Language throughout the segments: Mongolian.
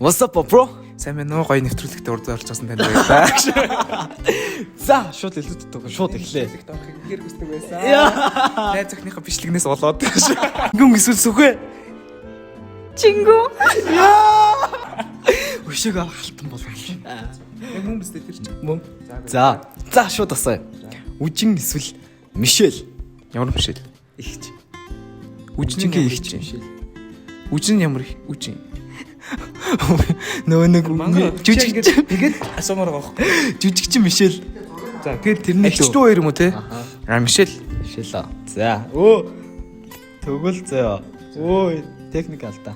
What's up, bro? Сайн байна уу? Гоё нэвтрүүлэгтээ урд орж байсан танд баярлалаа. За, шууд илүү дутуу шууд эхлэе. Нэвтрүүлэгт орохыг үнэхээр хүсдэг байсан. Найз охиныхоо бичлэгнээс болоод. Гүн эсвэл сүхэ. Чингүү. Өшөөг халтан болов. Яг мөн биз дээ тэр чинь. Мөн. За. За, шууд асууя. Үжин эсвэл Мишель. Ямар Мишель? Ихч. Үжин Үжингийн ихч Мишель. Үжин ямар их? Үжин. Нөгөө нэг Жижиг жижиг тэгээд асуумаар байгаа байхгүй. жижигчин Мишель. За, тэгээд Тэрний эгч дүү хоёр юм уу те? Аа, Мишель. Мишель. аа. За. Өө. Тэгвэл зөө. Өө, техник алдаа.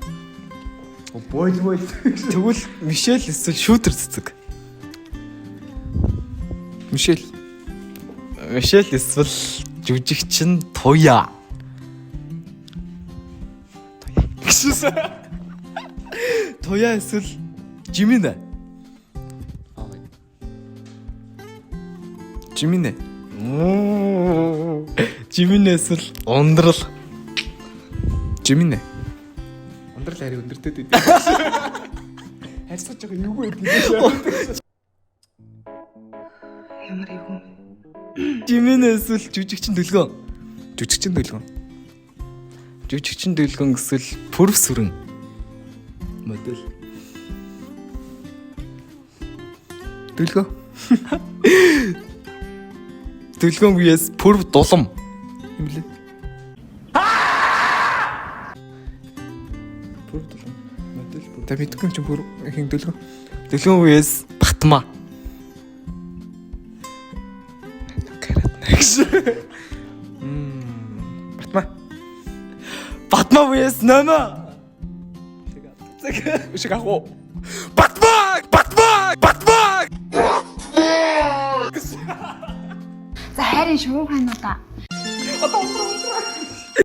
Бойл бойл. Тэгвэл Мишель эсвэл шүүтер цэцэг. Мишель. Мишель эсвэл жүжигчин Туя. Туя. Гэшээс. Туя эсвэл Жимин. Жиминэ. Жимин эсвэл Ундрал. Жиминэ. Ундрал харин өндөртэй дээ. Харьцаж байгаа юу вэ гэдэг. Ямар эвгүй. Жимин эсвэл жүжигчин Дүлгөн. Жүжигчин төлгөн. Жүжигчин Дүлгөн эсвэл Пүрв сүрэн. Модель. Төлгөө. Дүлгөн vs Пүрв дулам. Юм лээ. Пүрв дулам. Модель Пүрв. Та мэдгүй юм чинь бүр хин төлгөө. Дүлгөн vs Батма. Карат нэгш. Мм. Батма. Батма vs Номо. Үшиг ах уу. Батма! Батма! Батма! За хайрын шуухайнуудаа.